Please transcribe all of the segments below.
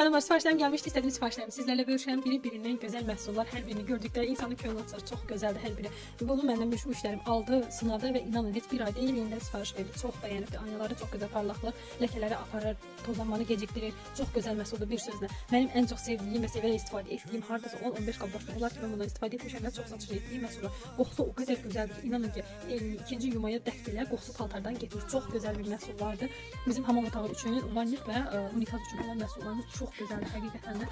Xanımlar, sifarişlərim gəlmişdi. İstədiyim sifarişlərimi sizlərlə bölüşürəm. Biri-birindən gözəl məhsullar, hər birini gördükdə insanın könlü açar. Çox gözəldir hər biri. Bunu məndən müştərim aldı, sınadı və inanın heç bir ay deyil, yenidən sifariş verdi. Çox bəyənibdi. Aynaları çox gözəl parlaqlıq, ləkələri aparır, tozlanmanı gecikdirir. Çox gözəl məhsuldur bir sözlə. Mənim ən çox sevdiyim və sevərək istifadə etdiyim hardasa 10-15 qab boşluq olar ki, mən bundan istifadə etmişəm və çox satış etdiyim məhsullar. Qoxusu o qədər gözəldir ki, inanın ki, ikinci yumaya dəf belə qoxusu paltardan getmir. Çox gözəl bir məhsullardır. Bizim hamam otağı üçün, vannik və unitaz üçün olan məhsullarımız çox gözəldir. Həqiqətən də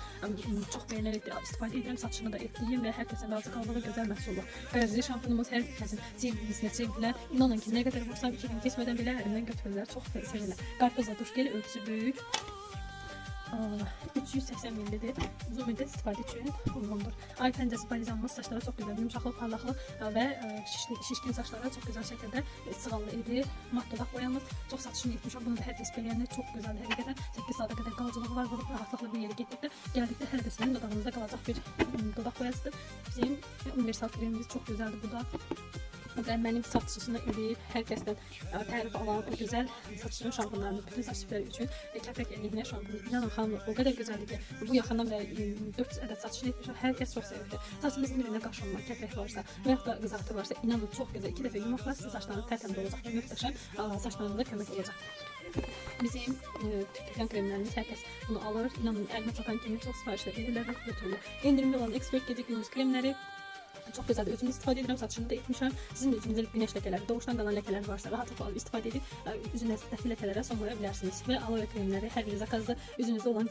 çox bəyənərək də istifadə edirəm, satışını da etdiyim və hər kəsin razı qaldığı gözəl məhsullar. Qəzli şampunumuz hər kəsin sevgisinə çevrilən. İnanın ki, nə qədər vursam 2 gün keçmədən belə əlimdən götürürlər. Çox sevirlər. Qarpızla duş geli ölçüsü böyük. 380 millilidir. Uzun müddət istifadə üçün uyğundur. Ay pəncəsi balizamımız saçlara çox gözəl, yumşaqlıq, parlaqlıq və şişkin saçlara çox gözəl şəkildə sığallı edir. Mat dodaq boyamız çox satışını etmişəm. Bunu da hər kəs bəyənir. Çox gözəldir həqiqətən. 8 saata qədər qalıcılığı var. Vurub rahatlıqla bir yerə getdikdə, gəldikdə hələ də sizin dodağınızda qalacaq bir dodaq boyasıdır. Bizim universal kremimiz çox gözəldir. Bu da və mənim satışını edib hər kəsdən tərif alan o gözəl satışın şampunlarını bütün saç tipləri üçün kəpək əleyhinə şampunu. İnanın xanımlar, o qədər gözəldir ki, bu yaxından və 400 ədəd satışını etmişəm. Hər kəs çox sevibdir. Saçımızın birində qaşınma, kəpək varsa və yaxud da qızartı varsa, inanın çox gözəl. 2 dəfə yumaqla sizin saçlarınız tərtəmiz olacaq və möhtəşəm saçlarınıza kömək olacaq. Bizim tükən kremlərimiz hər kəs bunu alır. İnanın əlimə çatan kimi çox sifarişlər edirlər və götürürlər. İndirimli olan ekspert gecə gündüz kremləri çox gözəldir. Özüm istifadə edirəm, satışını da etmişəm. Sizin də üzünüzdə günəş ləkələri, doğuşdan qalan ləkələr varsa rahatlıqla alıb istifadə edib üzünüzdəki ləkələrə son qoya bilərsiniz. Və aloe kremləri hər biri zakazda üzünüzdə olan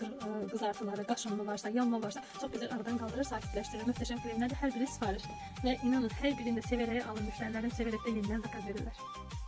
qızartıları, qaşınma varsa, yanma varsa çox gözəl aradan qaldırır, sakitləşdirir. Möhtəşəm kremlərdir, hər biri sifarişli. Və inanın hər birini də sevərək alın, müştərilərim sevərək də yenidən zakaz verirlər.